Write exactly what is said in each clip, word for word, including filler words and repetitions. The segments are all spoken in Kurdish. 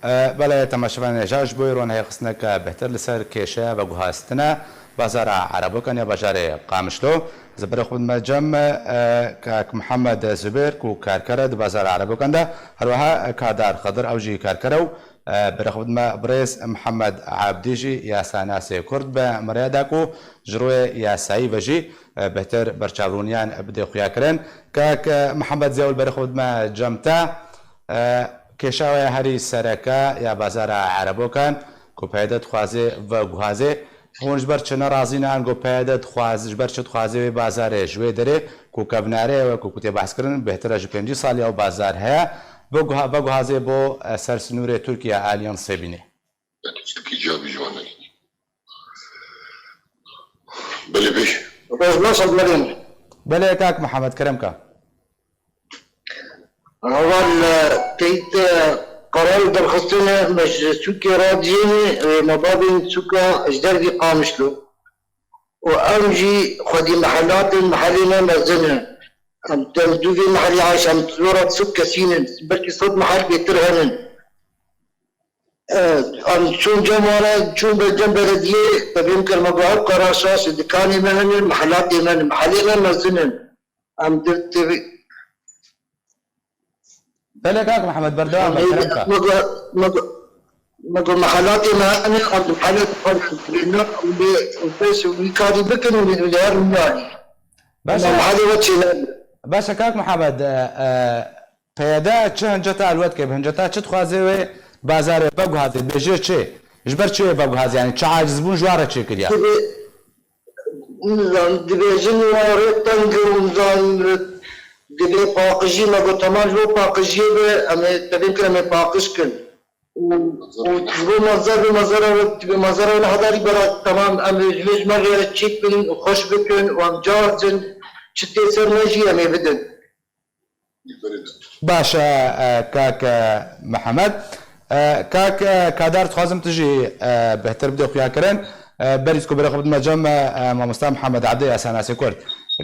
E, belê, temaşevanên hêja, ji bo îro nehêxistineke bêhtir li ser kêşeya veguhastina bazara Erebokan ya bajarê Qamişlo, ez ê berê xwe bidime cem, e, kak Mihemed Zubêr ku karker e di bazara Erebokan de, herweha Kadar Xidir, ew jî karker e û, e, berê xwe bidime birêz Mihemed Ebdî jî yasanasê Kurd, bi miraya da ku ji royê yasayî ve jî, e, bêhtir berçavbûniyan bidê xuyakirin. Kak, e, Mihemed, zêwil berê xwe bidime cem te. E, kêşa we herî sereke ya bazara Erebokan ku PYD dixwaze veguhaze, hûn ji ber çi nerazî ne, ango PYD dixwaze, ji ber çi dixwaze wê bazarê ji wê derê ku kevnare ye wek ku tê behs kirin, bêhtir e ji pêncî salî ew bazar heye, veguha-, veguhaze bo, e, ser sinûrê Tirkiye aliyên Sêbînê? Tiştekî cevabî ji wan nedît. Belê bêje. Roj baş, ez merîm. Belê kak Mihemed, kerem ke. Heval, e, teyt, e, qeral derxistine, me ji sûkê radiyêne, e, me babên sûka ji dervî Qamişlo. Û em jî xwedî mehelatên mehelê me mezin in. Em dem dû vê mehelê Ayşe, em zora sed kesîn in. Belkî sed mehel bêtir henin. E, em çûn cem wan re, çûn be cem belediyê, tevî em kir me got ew qeraşa, dikanê me hene, mehelatê me ne, mehelê me mezin in. Em di, di, Belê kak Mihemed, berdewam be, kerem ke. Me got, me got, me got mehelatê me hene, em di mehelê xwe de ne, em bê, em bê wî karî bikin û li her miyanî. Baş e. Em mehelê we çênabin. Baş e kak Mihemed, e, e, PYD çi hinceta li we dike? Bi hinceta çi dixwaze wê bazarê veguhaze? Dibêje çi? Ji ber çi wê veguhaze? Yanî çi acizbûn ji wan re çêkiriye? Dibê-, nizam, dibêjin wan rê teng in, nizam, dibê paqijî, me got, temam ji bo paqijiyê be, em ê tevî bikin, em ê paqij kin. Û, û ji bo mezar, bi mezara we, dibê mezara we nehedarî bera, temam, em ê ji vê ji me re çêk bin û xweş bikin û em cazin, çi tê ser me jî em ê bidin. Baş e, e, kak, e, Mihemed. E, kak, e, Kadar, dixwazim tu jî, e, bêhtir bidê xuyakirin. E, berî ku berê xwe bidime cem, e, e, mamosta Mihemed Ebdê, yasanasê Kurd.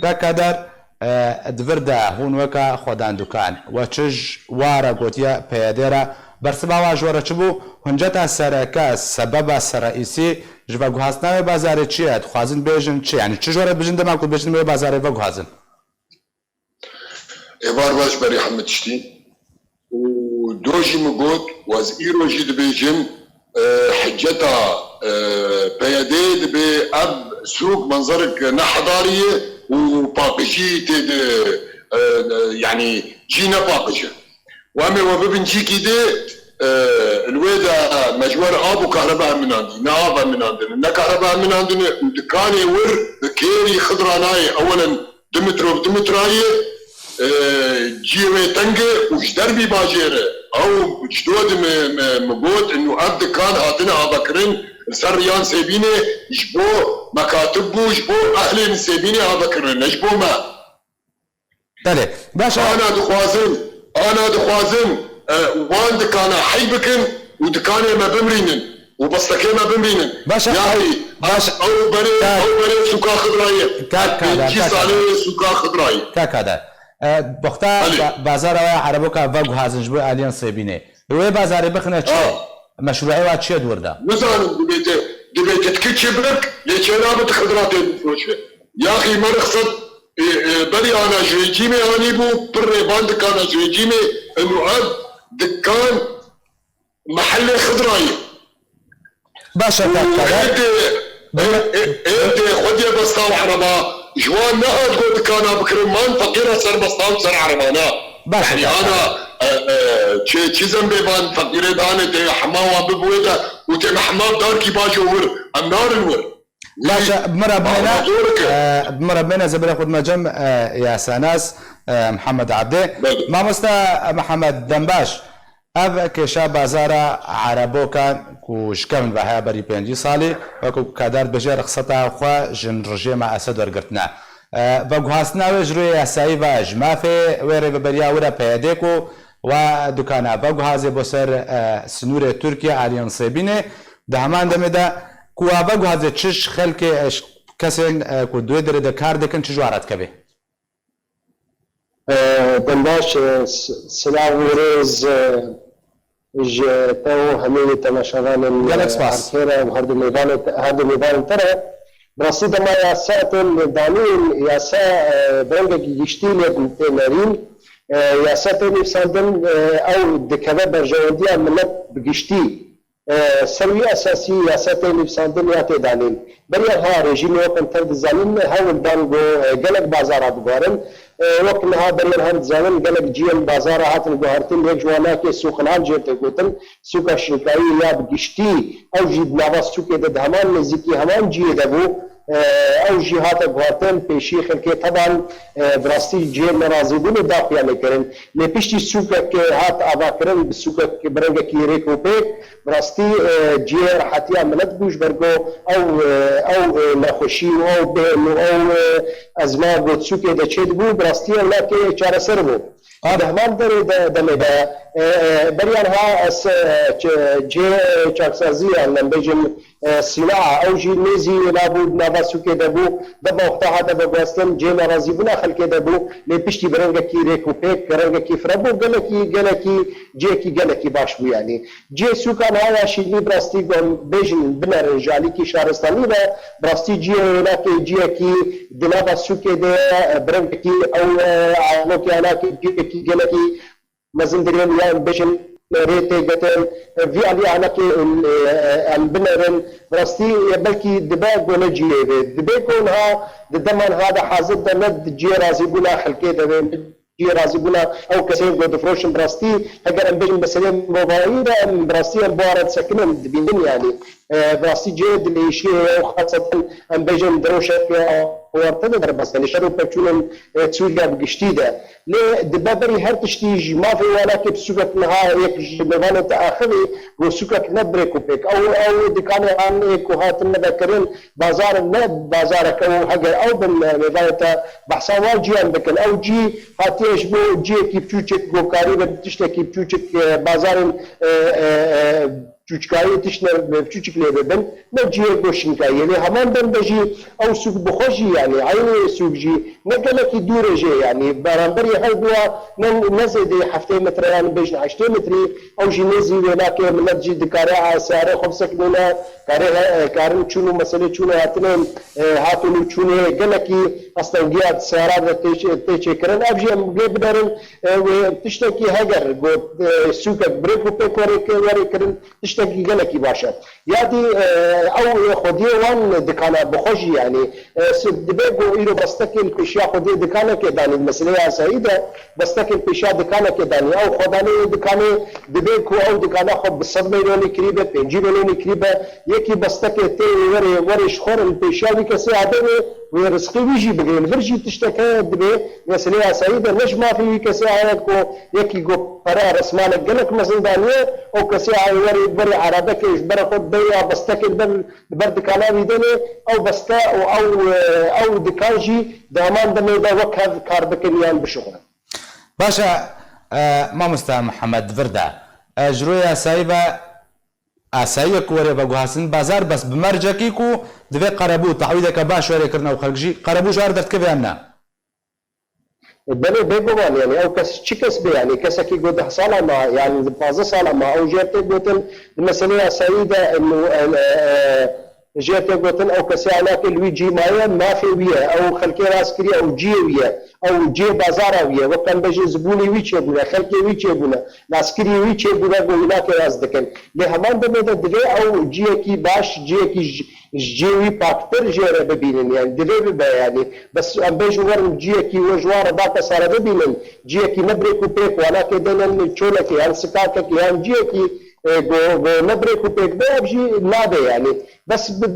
Kak Kadar, e, di vir de hûn weke xwedan dukan, we çi ji wa re gotiye PYD re, bersiva wa ji we re çi bû? Hinceta sereke, sebeba serreîsî ji veguhastina wê bazarê çi ye? Dixwazin bêjin çi? Yanî çi ji we re dibêjin dema ku dibêjin wê bazarê veguhazin? Êvar baş berî hemî tiştî. Û do jî min got, û ez îro jî dibêjim, e, hiceta, e, PYD'ê dibê ev sûk menzerik nehedarî ye û paqijî tê de, e, e, yanî cî ne paqij e. Û em ê we bibin cîkî dê, e, li wê de me ji we re av û kahreba heminandî, ne av heminandine, ne kahreba heminandine û dikanê wir bi kêrî xidra nayê, ewelen Dimitrov Dimitrayê, e, ciyê wê teng e û ji dervî bajêr e. Ew ji do di min, min, min got, inu ev dikan hatine avekirin li ser riyan Sêbînê ji bo mekatib bû, ji bo ehlên Sêbînê avekirin, ne ji bo me. Belê. Baş e. Ana dixwazin, ana dixwazin, e, wan dikana hey bikin û dikanê me bimrînin û bestekê me bimrînin. Baş e. Yanî, baş e. Ew berê, kak, ew berê sûka Xidrayê. Kak Kadar, pêncî salê wê sûka Xidrayê. Kak Kadar. E, boxta ba-, bazara we Ereboka veguhazin ji bo aliyên Sêbînê. Wê bazarê bixine çi? Ha. Meşrûê wa çi ye di wir de? Nizanim, dibê te, dibê te dikî çi bik, lê çênabe tu Xidra tê bifroşe. Yaxî me rixset, e, e, berî ana ji rejîmê anîbû, pir rêban dikana ji rejîmê, inu ev dikan mehellê Xidrayê. Baş e, û kak Kadar. Êdê, ê, ê, êdê xwediyê besta û ereba, ji wan nehat got dikana bikirin, man feqîra ser besta û ser erebana. Baş e, yanî kak ana, Kadar. E, e, çi, çi zembê van feqîrê dane tê hema wan bibû wê de û tê me hema darkî bajo wir, em narin wir. Baş e, bi min re bimêne, e, bi min re bimêne, ez ê berê xwe dime cem, e, yasanas, e, Mihemed Ebdê. Belê. Mamosta Mihemed, dem baş. Ev kêşa bazara Erebokan ku ji kevin ve heye berî pêncî salî, wekî ku Kadar dibêje, rixseta xwe ji rejîma Esed wergirtine. E, veguhastina wê ji rûyê yasayî ve ji mafê wê rêveberiya wir e PYD'ê ku wa dukana veguhazê bo ser, e, sinûrê Tirkiye aliyên Sêbînê. Di heman demê de ku wa veguhazê çi ji xelkê, e, ji kesên, e, ku di wê derê de kar dikin çi ji wan re dikeve? E, Dembaş, e, s-, silav û rêz, e, Ji te û hemî temaşevanên Gelek spas. Erkêre û her du mêvanê te, her du mêvanên te re. Bi rastî dema yasa tên danîn, yasa, e, bi rengekî giştî lê tê nerîn. E, yasa tê nivîsandin, e, ew dikeve berjewendiya milet bi giştî. E, ser wî esasî yasa tê nivîsandin ya tê danîn. Beriya ha rejîmê wek em tev dizanîn, hewl dan ku, e, gelek bazara biguherin. E, wek niha beriya ha dizanin gelek ciyên bazara hatin guhertin, yek ji wan nake Sûqilhan jê tê gotin, sûka Şinkayî ya bi giştî, ew jî di nava sûkê de di heman nêzîkî heman ciyê de bû. E, ew jî hate guhertin, pêşî xelkê teban, e, bi rastî cihê nerazîbûnê daxuyanê kirin. Lê piştî sûkek hat avakirin, bi sûkek bi rengekî rêk û pêk, bi rastî, e, cihê rehetiya milet bû, ji ber ku ew, e, ew, e, nexweşî û ew bêhn û ew, e, ezma ku sûkê de çêdibû, bi rastî ew nake çareser bû. Ar- Di heman derê de, demê de, e, e, beriya niha ez, e, ç-, cihê, e, çaksazî, yan em bêjin, e, sînaa, ew jî nêzî wê nabû, di nava sûkê de bû, dema wexta hate veguhestin, cihê nerazîbûna xelkê de bû, lê piştî bi rengekî rêk û pêk, rengekî firebû, gelekî, gelekî, cihekî gelekî baş bû, yanî. Cihê sûkan haya şînî bi rastî ku em bêjin binerin ji alîkî şaristanî ve, bi rastî cihê wênakê cihekî di nava sûkê de ye, bi rengekî ew, e, alokê alakê cihekî gelekî mezin dirên ya em bêjin rê tê girtin, vî alî alakê, e, em binerin, bi rastî, e, belkî dibe ku ne cihê vê. Dibê ku niha di deman ha de hazir de ne cihê razîbûna xelkê de vê. Cihê razîbûna ew kesên ku difiroşin bi rastî, heger em bêjin meseleyên movayî de, em bi rastî em bi wan re disekinin, dibînin, yanî, e, bi rastî cihê dilêşiyê ye û xaseten em bêjin di rojek, e, werte de derbas, yanî şer û pevçûnên, e, Sûriya bi giştî de. Lê dibe berî her tiştî ji mafê wan nake bi sûkek niha yek ji mêvanên te axivî, ku sûkek ne bi rêk û pêk. Ew, ew dikanê an ê ku hatin nevekirin, bazar ne bazarek ew, heger ew bin, e, mêvanê te behsa wan ciyan bikin. Ew cî hatiye ji bo ciyekî biçûçik, ku karî be tiştekî biçûçik, e, bazarên, e, e, e, çûçikayî tiştine biçûçik lê bibin. Ne ciyek bo şinkayî. Lê heman dem de jî ew sûk bi xwe jî, yanî eynî sûk jî ne gelekî dûr e jê, yanî beramberî her dua ne, ne zêdeyî heftê metre, yanî bêjin heştê metrî, ew jî nêzî wê nake, milet jî dikare a seyarê xwe bisekinîne, karê he, karin çûn û meselê çûn û hatinê, e, hatin û çûnê gelekî astengiya di seyara de tê, tê çêkirin. Ev jî em lê binerin, e, wê tiştekî heger got, e, sûkek bi rêk û pêk were, were kirin, tiştekî gelekî baş e. Ya dî, e, ew xwediyê wan dikana bi xwe jî, yanî, e, s-, dibe ku îro bestekê li pêşiya xwediyê dikanekê danî, di meseleyê asayî de bestekê li pêşiya dikanekê danî. Ew xwedanê dikanê dibe ku ew dikana xwe bi sed melyonî kirî be, pêncî melyonî kirî be, yekî bestekê tê wê were, were ji xwe re li pêşiya wî kesê abe wê, wê rizqê wî jî bigire. Li vir jî tiştek heye, dibe meseleyê asayî de ne ji mafê wî kesê heye ku yekî ku pere resmanek gelek mezin daniye, ew kesê heye were, were erabekê ji ber xwe bê ya bestekê li ber li ber dikana wî de lê ew beste û ew, e, ew dikan jî di heman demê de wek hev kar bikin yan bişuxulin. Baş e, e, mamosta Mihemed, vir de, e, ji royê asayî ve, asayî wek were veguhastin bazar, bes bi mercekî ku divê qerebû, te'wîdeke baş were kirin ew xelk jî qerebû ji wan re derdikeve yan na? Belê, bêguman, yani ew kes çi kes be, yani kesekî ku deh sala ma, yani pazdeh sala ma ew jê tê gotin, di meselê yasayî de, em, e, e, e, jê tê gotin, ew kesê alakê li wî cî maye, mafê wî ye, ew xelkê rast kiriye, ew ciyê wî ye, ew ciyê bazara wî ye, wek em bêjin zibûnê wî çêbûne, xelkê wî çêbûne, naskiriyê wî çêbûne, ku wî nake rast dikin. Lê heman demê de divê ew ciyekî baş, ciyekî ji, ji cihê wî paktir jê re bibînin, yani divê bibe, yani. Bes em bêjin werin ciyekî we ji wan re bake sare bibînin, ciyekî ne bi rêk û pêk, wanakê denin çolekê, yan sikakekê, yan ciyekî, e, go, go ne bi rêk û pêk be, ev jî nabe, yani. Bes bi,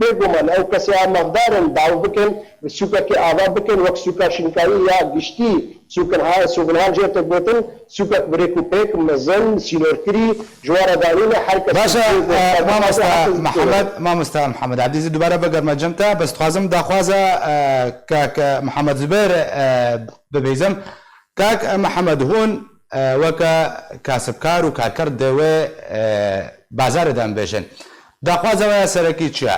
bêguman ew kesê a mafdar in, daw bikin, sûkekê ava bikin, wek sûka Şinkayî ya giştî, sûkin ha, sûkin ha jê te gotin, sûkek bi rêk û pêk, mezin, sînorkirî, ji wan re danîne, her kes Baş e, e, mamosta Mihemed, mamosta Mihemed Ebdîzî, dubare vegerme cem te, bes dixwazim daxwaza, e, kak Mihemed Zubêr, e, bibêzim. Kak Mihemed, hûn, e, weke kasibkar û karker di wê, e, bazarê de em bêjin. Daxwaza we ya serekî çi ye?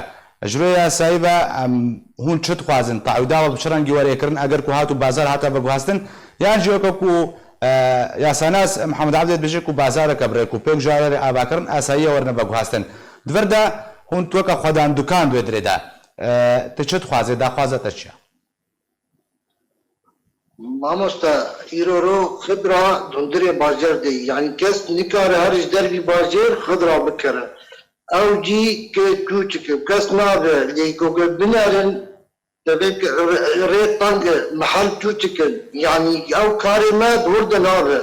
Ji rûyê yasayî ve, em, hûn çi dixwazin? Taûda we bi çi rengî were kirin, eger ku hat û bazar hate veguhastin, yan jî weke ku E, Yasanas Mihemed Ebdê dibêje ku bazareke bi rêk û pêk ji aliyê avakirin asayiya werine veguhastin. Di vir de hûn weke xwedan dukan di wê dirê de. E, tu çi dixwazê, daxwaza te çi ye? Mamoste, îro ro xidra di hundirê bajêr de ye. Yanî kes nikare her ji dervî bajêr xidra bikere. Ew cî ke çûçik e, kes nabe, lê ku ke binerin, devê ke rê, rê teng e, mehel çûçik in. Yanî ew karê me di wir de nabe.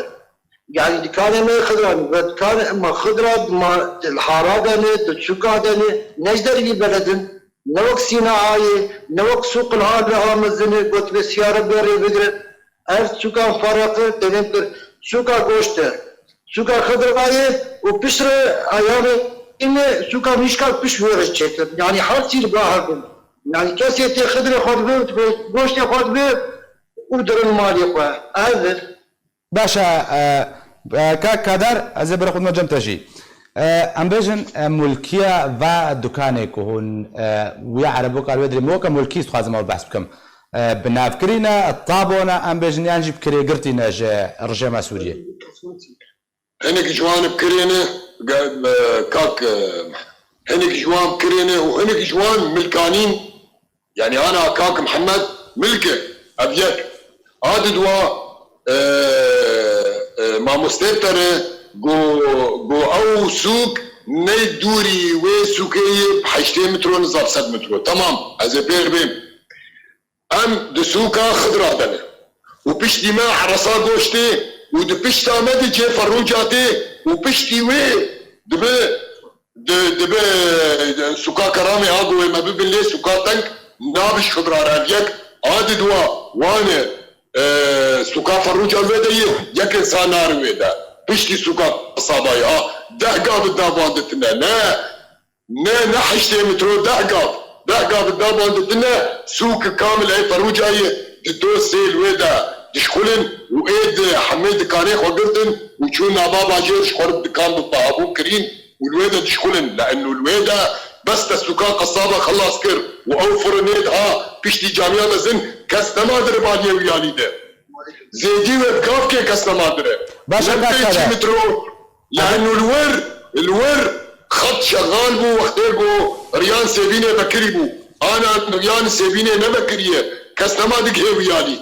Yanî dikanê me xidra ne, ve dikanê me xidra di ma-, di hara de ne, di sûka de ne, ne ji dervî beled in. Ne wek Sînayê, ne wek Sûqil Hal re ha mezin e, gotibê siyare bê rê bigire. Ev sûkan feraq e, tenê pir sûka goşt e. Sûka xidra ye û piştre ayane îne sûka nişka piş wê re çêtir. Yanî her sîr ba hev in. Yanî kesê tê xidrê xwe dibe, goştê xwe dibe û dirin malê xwe. Ev e. Baş e, e, e, kak Kadar, ez ê bira xwe dime cem te jî. E, em bêjin, e, mulkiya va dukanê ku hûn, e, wî erebû kar wê dirê, min weke mulkî dixwazim ew behs bikim. E, bi navkirî ne, tabû ne, em bêjin, yan jî bi kirêgirtî ne ji rejêma Sûriyê? Hinek ji wan bi kirê ne, ge-, e, kak, e, hinek ji wan bi kirê ne û hinek ji wan milkanîn. Yanî ana kak Mihemed milk e, ev yek. A di dua, e, e, mamostê te re go, go ew sûk ne dûrî wê sûkê yê bi heştê metro niza bi sed metro. Temam, ez ê pêr bêm. Em di sûka xidra de ne. Û piştî me eresa goştê û di pişta me di cê ferûca tê û piştî wê dibe Di, dibe, e, sûka Keramê a go wê me bibin lê sûka teng nabe ji xidra re ev yek. A di dua wane, e, sûka Ferrûca li wê de ye, yek insan nare wê de. Piştî sûka Qesaba ye. A, deh gav di davan de tine. Ne, ne, ne heştê metro, deh gav. Deh gav di davan de tine, sûk kamil ê Ferrûca ye, di do sê li wê de dişxulin û ê di hemê dikanê xwe girtin û çûn nava bajêr ji xwe re dikan bi bihabûn kirîn. Û li wê de dişxulin, le'enno li wê de bes te sûka Qesaba xelas kir û ew firinê diha piştî camiya mezin kes nema dire baliyê wî yanî de. Zêdî wê bi gavkê kes nema dire. Baş e, ne kak pêncî Kader. Metro, le'enno li wir, li wir xet şexal bû wextê ku Riyan Sêbînê vekirî bû. Ana Riyan Sêbînê nevekiriye, kes nema digihê wî yanî.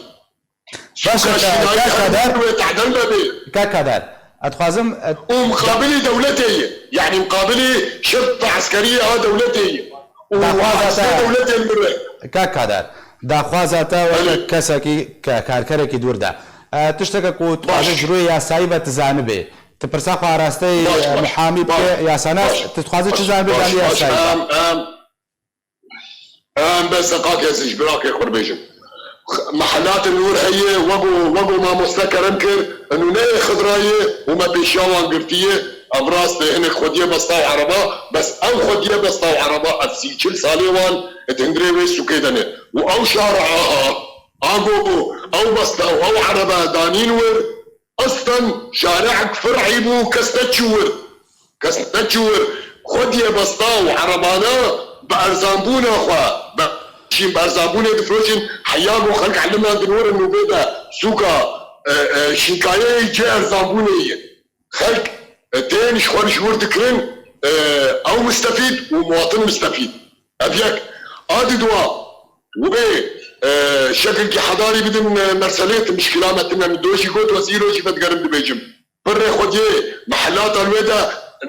Baş e, Sûka ka-, Şînayî kak her Kader. Wê tehdel bebe. Kak Kader, ez dixwazim, e, Û muqabilî dewletê ye. Yanî muqabilî şirta eskeriyê a dewletê ye. Û daxwaza te, dewletê li vir e. Kak Kader, daxwaza te weke Belê. Kesekî, ke-, karkerekî dûr de. E, tişteke ku tu dixwazî ji rûyê yasayî ve tu zanibê. Tu pirsa xwe arasteyî, baş, e, baş, muhamî bike, yasanas, baş, tu dixwazî çi zanibê, baş, baş, yasayî ve? Em, em, Em bes qak ez ji birakê xwe bêjim. Mehelatên wir heye, wego, wego mamoste kerem kir, inu neyê Xidrayê û me pêşiya wan girtiye, ev rast e, hinek xwediyê besta û ereba, bes ew xwediyê besta û ereba, ev sî çil salê wan di hundirê wê sûkê de ne. Û ew şara aha, ago ew besta û ew ereba danîn wir, Eslen şare'ek fer'î bû, kes neçû wir. Kes neçû wir. Xwediyê besta û erebana bi erzanbûna xwe, bi, şîn bi erzanbûnê difiroşin, heya ku xelk eliman di wir nûbê de sûka, e, e, şînkayeyê cê erzanbûnê ye. Xelk, e, tên ji xwe ji wir dikirin, e, ew mistefîd û muwatin mistefîd. Ev yek. A di dua, wê, e, şekilkî hedarî bidin, e, merselê ti mişkila me tine. Min do jî got, wezîro jî vedigerim dibêjim. Pirrê xwediyê mehellata li wê de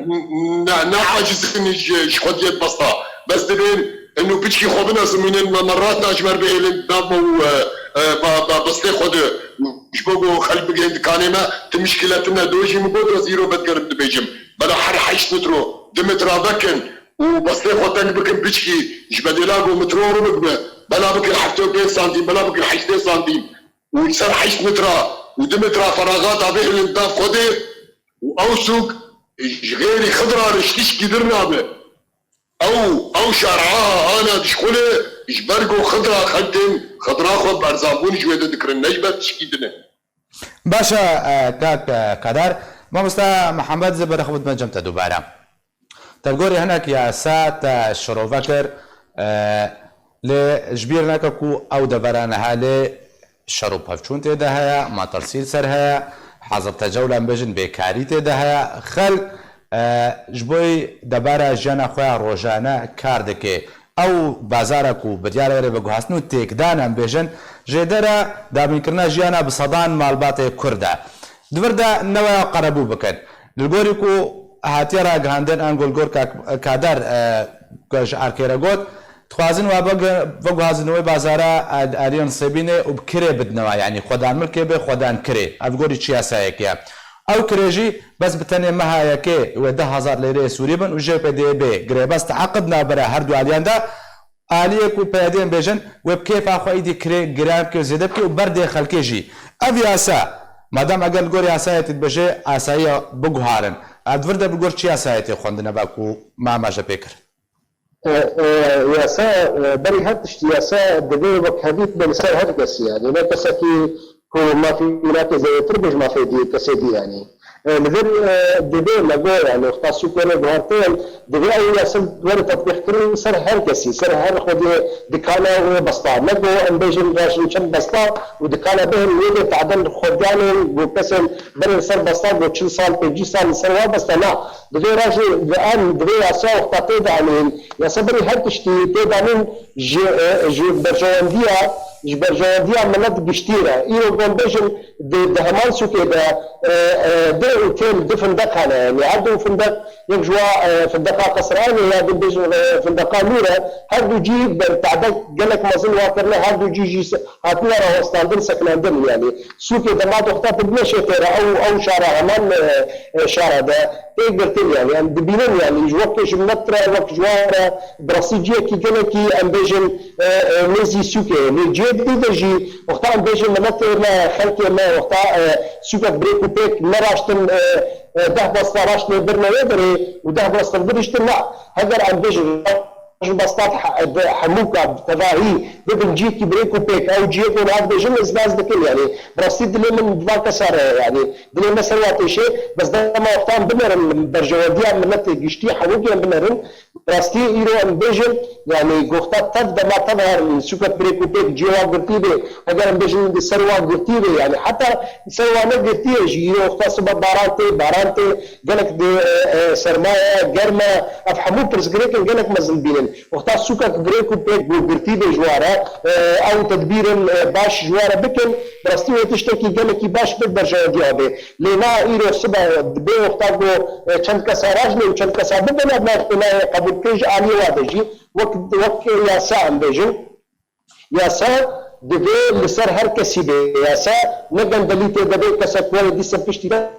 n-, n-, ne, ne aciz in ji, ji xwediyê besta. Bes dibên, inu piçkî xwe bine zimînên me, me rat na ji me re bihêlin nav me û, e, e, ba, ba, bistê xwe de. Ji bo ku xelk bigihên dikanê me, ti mişkile tine. Do jî min got, wezîro vedigerim dibêjim. Bela her heşt metro, du metra vekin, û bistê xwe teng bikin piçkî, ji bedêla ku mitro rû bikbe, bela bikin heftê û pênc santîm, bela bikin heştê santîm. Û li ser heşt metra û du metra feraxata bihêlin nav xwedê û ew sûk ji xêrî Xidra re ji tişkî dir nabe. Ew, ew şare'a ana dişxule ji ber ku Xidra xelkên Xidra xwe bi erzanbûn ji wê de dikirin, ne ji ber tişkî din e. Baş e, e, kak, e, Kadar. Mamosta Mihemed, ez ê bira xwe bidime cem te dubare. Te bi gorî hinek yasa te şirove kir, e, lê ji bîr neke ku ew devera niha lê şer û pevçûn tê de heye, metirsî li ser heye, hazir tecewle em bêjin bêkarî tê de heye. Xelk, e, ji bo debara jiyana xwe ya rojane kar dike. Ew bazara ku bi diyar re veguhastin û têkdan em bêjin, jêdera dabînkirina jiyana bi sedan malbatê Kurd e. Di vir de neweya qerebû bikin. Li gorî ku hatiye ragihandin, ango li gor Ka-, Kader, e, ji Erkê re got, dixwazin we big-, veguhazin wê bazara al-, aliyên Sêbînê û bi kirê bidine we, yanî xwedan milkê bê, xwedan kirê. Ev gorî çi yasayekê ye. Ew kirê jî bes bi tenê meha yekê wê deh hezar lêreyê Sûrî bin û jê pê dê bê girêbest eqid navbera her du aliyan de. Aliyê ku P Y D'yên bêjin, wê bi kêfa xwe îdî kirê giran bike û zêde bike û berdê xelkê jî. Ev yasa, madem eger li gor yasayê tê dibêje, asayiya biguharin. Ev di vir de bi gor çi yasayê tê xwendin, eva ku me amaje pê kir? E, e, yasa, e, berî her tiştî yasa divê wekhevî be li ser her kesî, yanî ne kesekî ku mafê wî nake zêdetir be ji mafê dî, kesê dî, yanî. E, li vir, e, divê me got, yanî, wexta sûkê re guhertin, divê ew yasa were tetbîqkirin ser her kesî, ser her xwediyê dikana û besta. Ne got em bêjin rajin çend besta û dikana bihin wê de tadin xwediyanên got kesên berin ser besta got çil sal, pêncî sal li ser wa besta. Na, divê rajin, em divê yasa wexta tê de anîn, yasa berî her tiştî tê de anîn ji, e, ji berjewendiya, ji berjewendiya milet giştî re. Îro gon bêjin di, di heman sûkê de, e, e, dê û têl du findeq hene. Yanî her du findeq, yek ji wa, e, findeqa Qesranê ya din bêjin, e, findeqa Nûr e. Her du cî ber tade gelek mezin wa kirine, her du cî jî se-, hatine rawestandin, sekinandin. Yanî sûkê dema doxta tu bimeşê tê re, ew, ew şara heman, e, e, şara de tê girtin, yanî em dibînin, yanî ji wek ji milet re, wek ji wan re, bi rastî ciyekî gelekî, em bêjin, e, e, nêzî sûkê ye. Lê ciyê dî de jî, wexta em bêjin miletê me, xelkê me, wexta, e, sûkek bi rêk û pêk neraştin, e, e, deh basta raştine birine wê derê û deh basta diriştin, na, heger em bêjin, ji basta he-, bi hemû ka bi tevahî bibin ciyekî bi rêk û pêk, ew ciyê ku niha dibêjin, ez nas dikim, yanî bi rastî dilê min bi van kesa re ye, yanî dilê me ser wa têşê, bes dema wextan binerin, berjewendiya miletê giştî hemûkê em binerin, bi rastî îro em bêjin, yanî goxta tev dema tev herin, sûket bi rêk û pêk ciyê wa girtî bê, heger em bêjin di ser wa girtî bê, yanî heta ser wa ne girtî ye jî, îro wexta sibe baran tê, baran tê, gelek di, e, e, sermaye, germ e, ev hemû pirsgirêkên gelek mezin bînin. Wexta sûkek bi rêk û pêk got girtî bê ji wa re, e, ew tedbîrin, e, baş ji wa re bikin, bi rastî wê tiştekî gelekî baş bi berjewendiya bê. Lê na îro sibe dibê wexta ku, e, çend kesa rajne û çend kesa bibine, na, na qebûlkirin ji aliyê wa de jî wek, wek yasa em bêjin. Yasa divê li ser her kesî bê. Yasa ne gendelî tê de bê, kesek were dîse piştî de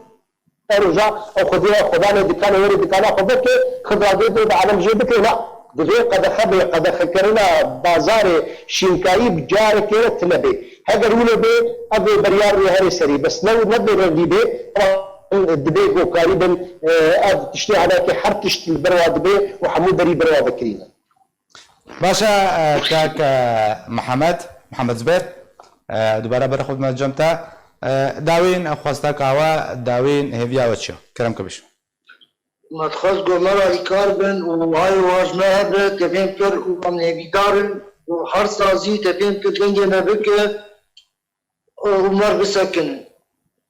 roja ew xwedî re xwedanê dikane were dikana xwe veke, xidra dê dê bi alem jê bike, na. Divê qedexe bê, qedexekirina bazarê şînkayî bi carekê re tune bê. Heger wilo bê, ev ê beriyar wê herê serî. Bes ne, ne vê rengî bê, dibê gokarî bin, e, ev tiştê henekê her tişt li ber wa dibê û hemû berî ber wa vekirîne. Baş e, e, kak, e, Mihemed, Mihemed Zubêr, e, dubare berê xwe bidime cem te. E, dawîn, e, xwesta kawa, dawîn hêviya we çi yo? Kerem ke bişo. Me dixwest ku me re alîkar bin û hay û ha ji me hebe tevêm kir û em hêvîdar in û her sazî tevêm kir dengê me bike û me re bisekinin.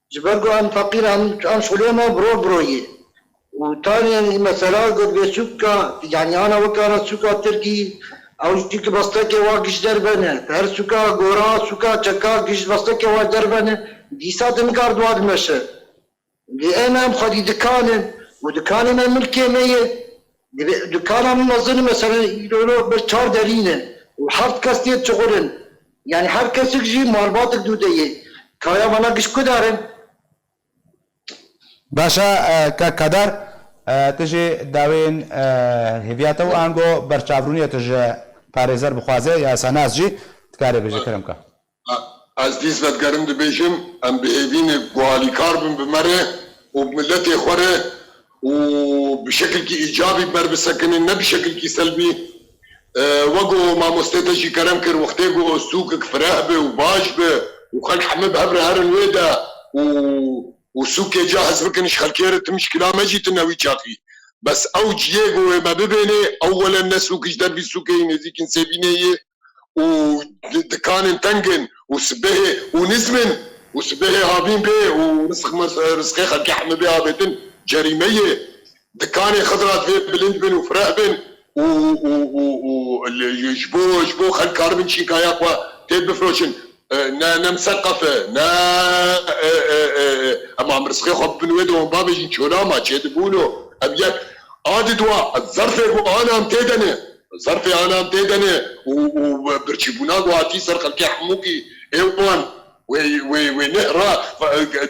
Ji ber ku em feqîr, em, em şixulê me biro biro ye. Û tanê mesela ku divê sûka, yanî ana wekara sûka Tirkî, ew jî ki bestekê wa giş derbene. Her sûka gora, sûka çeka giş bestekê wa derbene. Dîsa tu nikar dua dimeşe. Lê em, em xwedî dikan in û dikanê me milkê me ye. Divê dikana min mezin, mesela îro bir çar derî ne û heft kes tê dişuxulin. Yanî her kesik jî malbatik dû de ye. Kaya vana giş ku darin? Baş e, e, kak Kader, e, tu jî dawên, e, hêviya te û ango berçavrûniyê tu ji parêzer bixwaze ya sanas jî dikarê bêje, kerem ke. Ez dîs vedigerim dibêjim, em bi hêvî ne ku alîkar bin bi me re û bi miletê xwe re û bi şekilkî îcabî bi me re bisekinin, ne bi şekilkî selbî. E, wek ku mamostê te jî kerem kir, wextê ku sûkek fireh be û baş be û xelk heme bi hev re herin wê de û, û sûkê cihaz bikin ji xelkê re, tu mişkila me jî tune wî çaxî. Bes ew ciyê ku wê me bibênê, ewwelen ne sûk ji dervî sûkê yî nêzîkîn Sêbînê yê, û di-, dikanên teng in û sibehê û nizm in, û sibehê havîn bê û rizq, rizqê xelkê hemî bê avêtin, cerîme ye. Dikanê xwe divê bilind bin û fireh bin û, û, û, û li, ji bo, ji bo xelk karibin çînkaya xwe tê bifiroşin. E, ne, ne miseqef e, ne, e, e, e, e, em rizqê xwe bibin wê de, hûn bavêjin çola ma çêdibûno. Ev yek a didwa, zerfê ku anam tê de ne, zerfê anam tê de ne û, û birçîbûna ku hatî ser xelkê hemûkî ê wan. Wê, wê, wê nehra,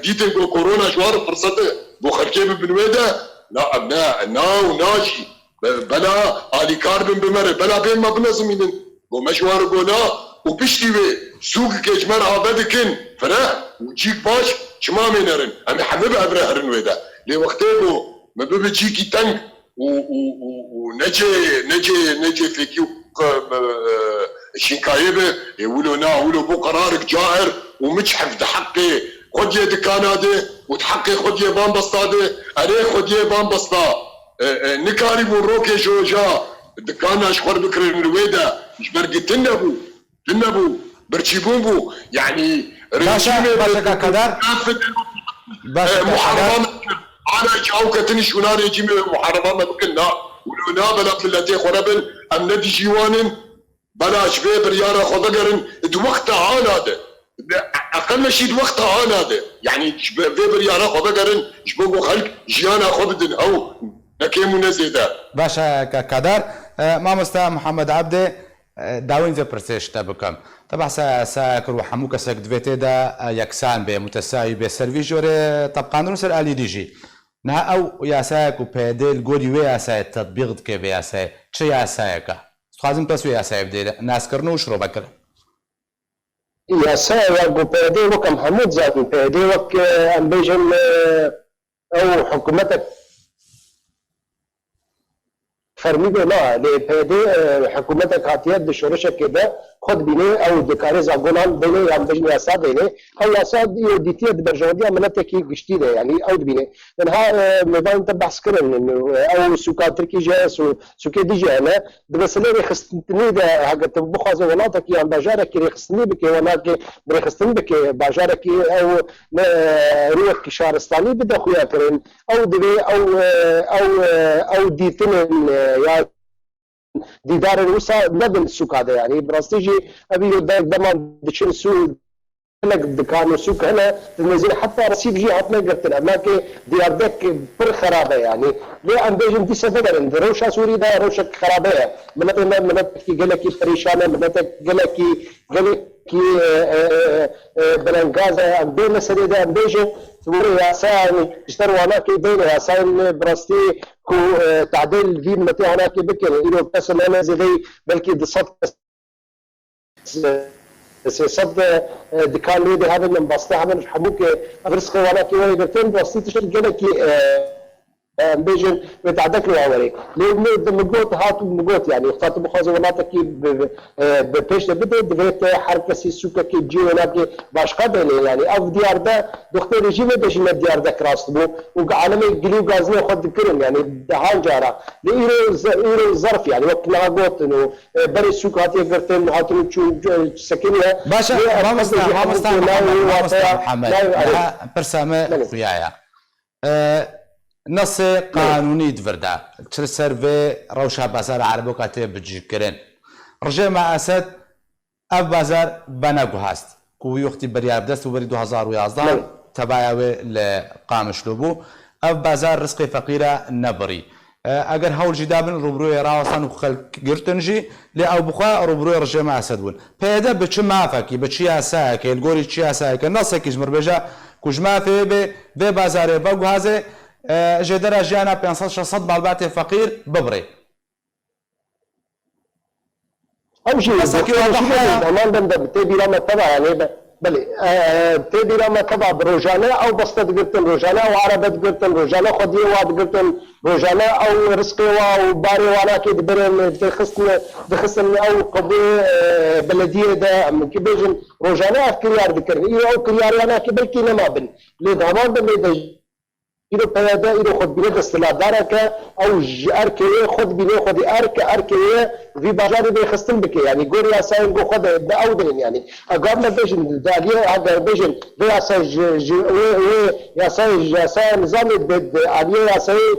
dîtin ku korona ji wan re firset e. Bo xelkê bibin wê de, na, em ne, na û na jî. Be-, bela alîkar bin bi me re, bela bên me binezimînin. Bo me ji wan re got na û piştî wê sûkikê ji me re ave dikin, fireh û cîk baş, çima mê nerin? Em ê hemî bi hev re herin wê de. Lê wextê ku me bibe cîkî teng, û, û, û, û necê, necê, necê fêkî û q-, e, şînkayê be, ê wilo na, wilo bû qerarik cair û miçhef di heqê xwediyê dikana de û di heqê xwediyê bambesta de, erê xwediyê bambesta, e, e, nikarîbûn rokê ji roja dikana ji xwe re bikirin li wê de, ji ber gitin nebû. Din nebû, birçîbûn bû. Yanî Baş e, rejîmê baş e, Kader. Baş e, e, Kader. Muhareba me kir. Ana çaw ketin şûna rejîmê muhareba me bikin. Na, wilo na bela miletê xwe re bin. Em ne dijî wan in. Bela ji vê biryara xwe vegerin. Di wexta ana de. Eqel me şî di wexta ana de. Yanî ji vê, vê biryara xwe vegerin. Ji bo ku xelk jiyana xwe bidin. Ew ne kêm û ne zêde. Baş e, Ka-, Kader. E, mamosta Muhammed Abdê, E, dawîn vê pirsê ji te bikim. Te behsa yasaya kir û hemû kesek divê tê de, e, yeksan bê, mutesawî bê. Ser vî jorê tebqandin û ser alî dî jî. Niha ew yasaya ku P Y D li gorî wê yasayê tetbîq dike vê yasayê, çi yasayek e? Dixwazim pes wê yasayê bidê naskirin û şirovekirin. Yasaya ya ku P Y D wek em hemû dizanin, P Y D wek, e, em bêjin, e, ew hikûmetek fermî bê, na, lê P Y D, e, hikûmetek hatiye di şoreşekê de xwe dibîne, ew dikare zagonan bêne, yan bêjin yasa bêne. Ew yasa yo dîtiye di berjewendiya miletekî giştî de, yanî ew dibîne. Niha, e, mêvanên te behs kirin, e, ew sûka Tirkî jî heye, sû-, sûkê dî jî hene. Di meseleyê rêxistinê de, heke tu bixwaze welatekî yan bajarekî rêxistinî bike, wela ke bi rêxistin bike, bajarekî ew ne rûyek şaristanî bide xuya kirin. Ew divê ew, e, ew, e, ew dîtinên, e, ya dîdarên wisa nebin sûka de, yanî bi rastî jî ev îro de-, deman diçin sû-, gelek dikan û sûk hene, di nêzî heta Resîf jî hatine girtin. Ev nake Diyarbek pir xerab e, yanî. Lê em bêjin dîse vegerin, di rewşa Sûrî de rewşek xerabe ye. Miletê me miletekî gelekî perîşan e, miletek gelekî, gelekî, e, e, e, e, belengaz e. Em bê meselê de em bêjin, were yasa, yanî, ji ser wanakê bêne yasayên bi rastî ku, e, tadil vî miletê hanakê bikin. Îro kes nane zêdeyî belkî du sed kes, sê sed, e, dikan lê de hebin, em basta hebin, hemû ke ev rizqê wanakê were girtin, bi rastî tişt gelekî, e, em bêjin, wê tadek li wan werê. Lê min, min got, hat û min got, yanî, wexta tu bixwaze welatekî bi, bi, e, bi pêş de bide, divê te her kesî sûkekê cî wê nake başqa bêne, yanî, ev diyar de, doxtê rejîmê de jî ne diyar de kirast bû û alemê gilî û gazinê xwe dikirin, yanî, dehan cara. Lê îro ze-, îro zerf, yanî, wek niha gotin û, e, berê sûk hatiye girtin, hatin û çûn, e, sekiniye. Baş e, Lê mamosta, ev mamosta jî hemû Muhammed, ku nayê mamosta wate, Muhammed. nayê erê. Niha pirsa me Belê. xuya ye. E, nesê qanûnî di vir de, çi li ser vê rewşa bazara Ereboka tê bicihkirin. Rejêma Esed ev bazar veneguhast, ku wî wextî biryar bi dest û berî du hazar û yazdeh Belê. tebaya wê li Qamişlo bû. Ev bazar rizqê feqîra nebirî. E, eger hewl jî dabin rûbirûyê rawestan û xelk girtin jî, lê ew bi xwe rûbirûyê rejêma Esed bûn. P Y D bi çi mafekî, bi çi yasayekê, li gorî çi yasayeke, nesekî ji mir bêje ku ji mafê wê bê, vê bazarê veguhaze, e, jêdera jiyana pênc sed şeş sed malbatê feqîr bibirê. Ew jî Qesek doktor wadih jî heye. Heman dem de tê bîra me teva, yanî be-, belê, e, e, tê bîra me teva bi rojane ew beste digirtin, rojane ew arebe digirtin, rojane xwediyê wa digirtin, rojane ew rizqê wa û barê wa nakê dibirin, dixistin, dixistin ew qebûyê, e, belediyê de, em ki bêjin, rojane ev kiryar dikirin. Îro ew kiryar ya nakê belkî nema bin. Lê di heman demê de Îro P Y D îro xwe dibîne desthilatdareke, ew ji erkê wê xwe dibîne xwedî erk, erkê wê vî bajarê bê xistin bike. Yanî gor yasayên ku xwe de, de ew dinin yanî. Egav me bêjin, di aliyê, heger bêjin, vê yasayê ji, ji, wê, wê yasayê, ji yasaya nizamê de, di aliyê yasayê,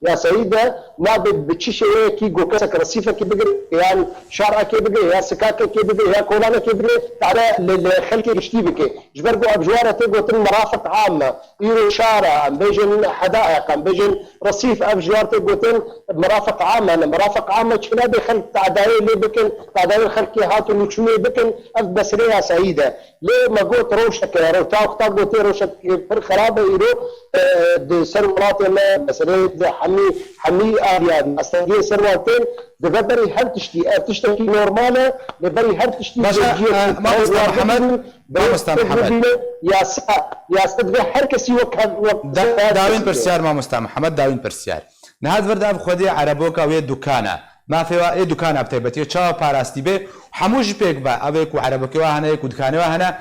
yasayî de nabe bi çi şêweyekî ku kesek resîfekê bigire, yan şarekê bigire, ya sikakekê bigire, ya kolanekê bigire, tare li, li xelkê giştî bike. Ji ber ku ev ji wan re tê gotin merafiq am e. Îro şar e, em bêjin hedaeq, em bêjin resîf, ev ji wan tê gotin merafiq am e. Merafiq am e çi nabe xelk tadayê lê bikin, tadayê xelkê hat û nûçûnê bikin, ev meselê yasayî de. Lê me got rewşeke, rew-, ta wexta gotê rewşek pir xerab e îro, e, di ser welatê me, meseleyê di hemî, hemî aliyên astengiyê ser wan tên, dibe berî her tiştî. Ev tiştekî normal e, lê berî her tiştî Başa, cihekî e, mamosta Mihemed, bibîne, mamosta pêk Mihemed. Bibîne, yasa, yasa dibe her kesî wek hev-, wek Da-, dawîn bibîne. Pirsiyar, mamosta Mihemed, dawîn pirsiyar. Niha di vir de ev xwedî ereboka wê dukana. Mafê wa ê dukana bi taybetî çawa parastî bê? Hemû ji pêk ve, ev ê ku erebokê wa hene, ê ku dikanê wa hene,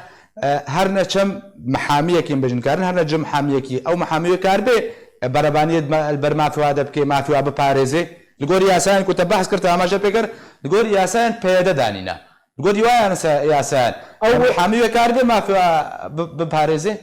e, her ne çem mihamiyekî bêjin karin, her ne cem mihamiyekî. Ew mihamiyê kar bê, e, berevaniyê di me-, li ber mafê wa de bike, mafê wa biparêzê. Li gor yasayên ku te behs kir, te amaje pê kir, li gor yasayên P Y D danîne. Li gor wa yan se-, yasayan. Ew Em mihamiyê kar bê mafê wa bi-, biparêzê?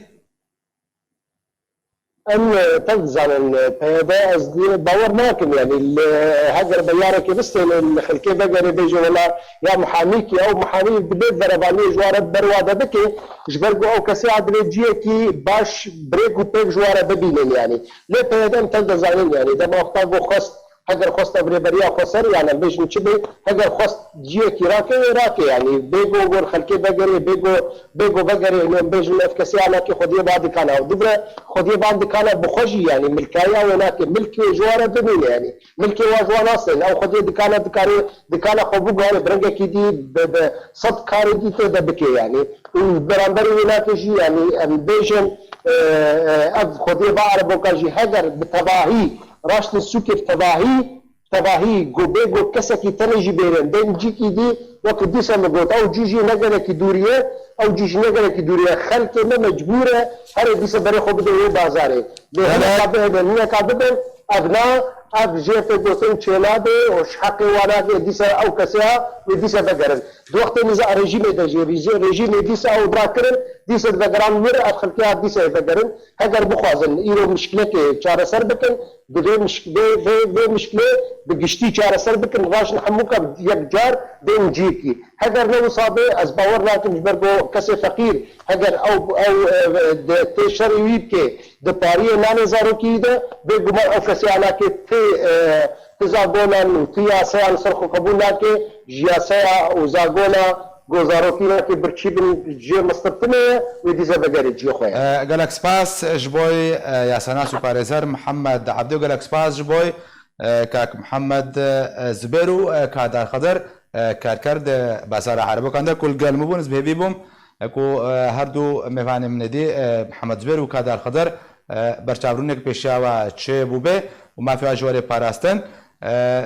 Em, e, tev dizanin, e, P Y D ez dê bawer nakim, yanî li, heger biryareke bistêne, li xelkê vegerê bêje wela ya mihamî kî, ew mihamî dibê verevaniyê ji wan re berwa de bike, ji ber ku ew kesê ya divê ciyekî baş bi rêk û pêk ji wan re bibînin, yanî. Lê P Y D em tev dizanin, yanî dema wexta ku xwest, heger xwest ev rêberiya xweser, yanî em bêjin çi bê, heger xwest ciyekî rake, wê rake, yanî bê ku gor xelkê vegerê, bê ku, bê ku vegerê, hûn em bêjin ev kesê anakê xwediyê ba dikana ew dibire, xwediyê ban dikana bi xwe jî, yanî milkayiya wê nake, milkê wê ji wan re bimîne, yanî milkê wa ji wan nasên, ew xwediyê dikana dikare, dikana xwe biguhane bi rengekî dî, bi, bi sed karê dî tê de bike, yanî û beramberî wê nake jî, yanî em bêjin, e, e, ev xwediyê va ereboka jî heger bi tevahî, raştin sûkê bi tevahî, tevahî, ku bê ku kesekî tenê jî bêrin, bên cîkî dî, wek dîsa min got, ew cî jî ne gelekî dûrî ye, ew cî jî ne gelekî dûrî ye. Xelkê me mecbûr e, herê dîsa berê xwe bide wê bazarê. Lê Belê. Hineka bihêlin, hineka bibin, ev na, ev jê tê gotin çênabê û ji heqê wan nake, dîsa ew kesê ya, wê dîsa vegerin. Di wextê niza-, rejîmê de jî, rejî-, rejîmê dîsa ew rakirin, dîsa vegeran wir, ev xelkê ya dîsa vegerin. Heger bixwazin îro mişkilekê çareser bikin, Di vê mişk-, vê, vê, vê mişkilê bi giştî çareser bikin, raşin hemûka yek car bên ciyekî. Heger ne wisa be, ez bawer nakim ji ber ku kesê feqîr, heger ew, ew, e, de, tê şerê wî bike, di pariyê nanê zarokî de, bêguman ew kesê anakê ti, e, ti zagonan û ti yasayan ser xwe qebûl nake, ji yasaya û zagona Ku zarokî weke birçî bin cihê mistirtinê ye, wê dîsa vegerê cihê xwe ye. E, gelek spas ji boy, e, yasanas û parêzer Mihemed Ebdî û gelek spas ji boy, e, kak Mihemed, e, Zibêr û, e, Kadar Xedir, e, karker di Bazara Erebokan de ku li gel min bûn, ez bi hêvî bûm, e, ku, e, her du mêvanê min êdî, e, Mihemed Zibêr û Kadar Xedir, e, berçavbûnek pêşiya we çêbûbe û mafê we ji we rê parastin. E,